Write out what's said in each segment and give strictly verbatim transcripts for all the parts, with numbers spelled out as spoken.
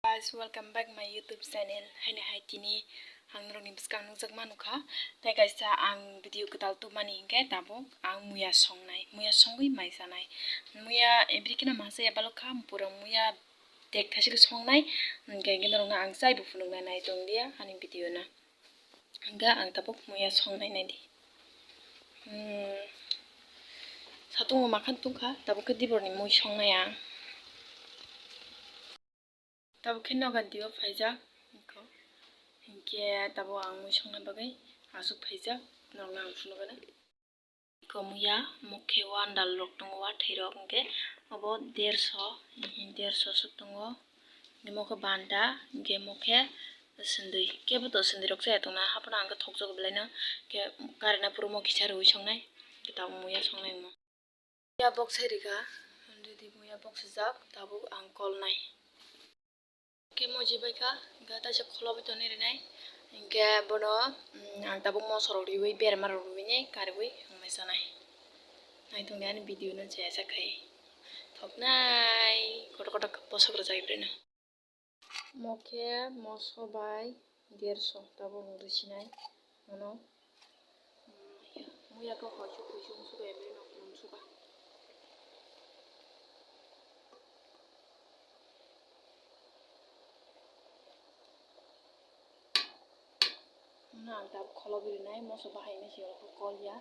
Guys, welcome back my YouTube channel. Haino hai tini ang norokni bwskang nukjak manu kha. Tai kaisa ang video kwtal tubmani hinkhe tabuk ang muya songnai. Muya songwi mai chanai. Muya ebri kheno masa ya balok kha, pura muya dek thasik songnai. Hinkhe, hinkhe norokno ang chaibo phunuknai, nai tongdia ani video no. Hinkhe ang tabuk muya songnai naidi. Hmm. Satung bo makhan tungkha, tabuk khe diborni mui songnai ang. Tabuk khe noga dio phaijak, hinkhe tabuk ang mui songna bagwi aswk phaijak, norokno ang phunukgana. Iko muya, mokhe wandal rok tongo, wathairok hinkhe obo derso, derso swk tongo. Hinkhe mokhe banta, hinkhe mokhe sindui, kebo to sindui rok chaya tongna, haphano ang khe thokjago belaino, hinkhe karena puro mo kisa rwi songnai, hinkhe tabuk muya songnai omo. Muya bok sai rikha, already muya bok sijak, tabuk ang kolnai. Khe moji bai kha, hinkhe taisa kholobo tonwi rinai. Hinkhe bono, mm, ang tabuk moso rok riwi, berma rok riwi nai kariwi wngmai sanai. Naitongdi ani video no chaya sa khai. Thoknai kotor kotor bosok rwjak ibrino. Mokhe moso bai derso tabuk wng rwsinai. Ano, mm, muya khe hoisu khuisu wngsuka, ebri no wngsuka. Ano ang tabuk kholobo rinai, moso bahai nai se kol ya.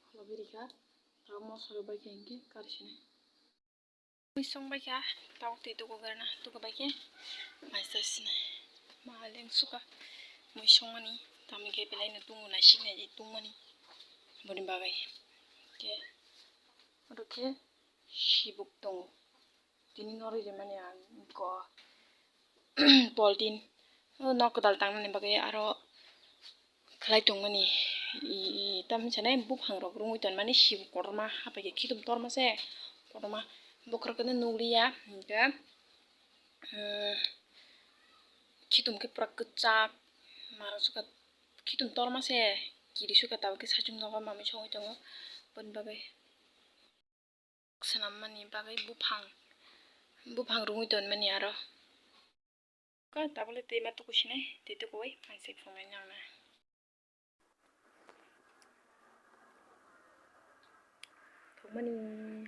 Kholobo rikha, tabuk moso rok bai khe hinkhe karisinai. Mui song bai kha, tabuk twi tuku gana, tuku bai khe maisa sinai. Ma leng suka mui songmani, tamni khe belai no tungo, naisik naisik tungmani, boni bagwi. Khe oro khe sibuk tongo, tini no rijimani ang ko. Poltin, o nok kwtal tangnani bagwi aro khlai tongmani, i, i, tamni sanai buphang rok rungwi tonmani, sibuk kotorma hapai khe khitum torma se, kotorma bokhorok khe nukliya, hinkhe, um, khitum khe pura kwchak, maro sukha khitum torma se, kiri sukha tabuk khe sachung nogo mamui songwi tongo, boni bagwi. Swnammani bagwi buphang, buphang rungwi tonmani aro. Ka tabole twi ma tuku sinai, twi tukuwi maisai phunai nangna. Thokmani.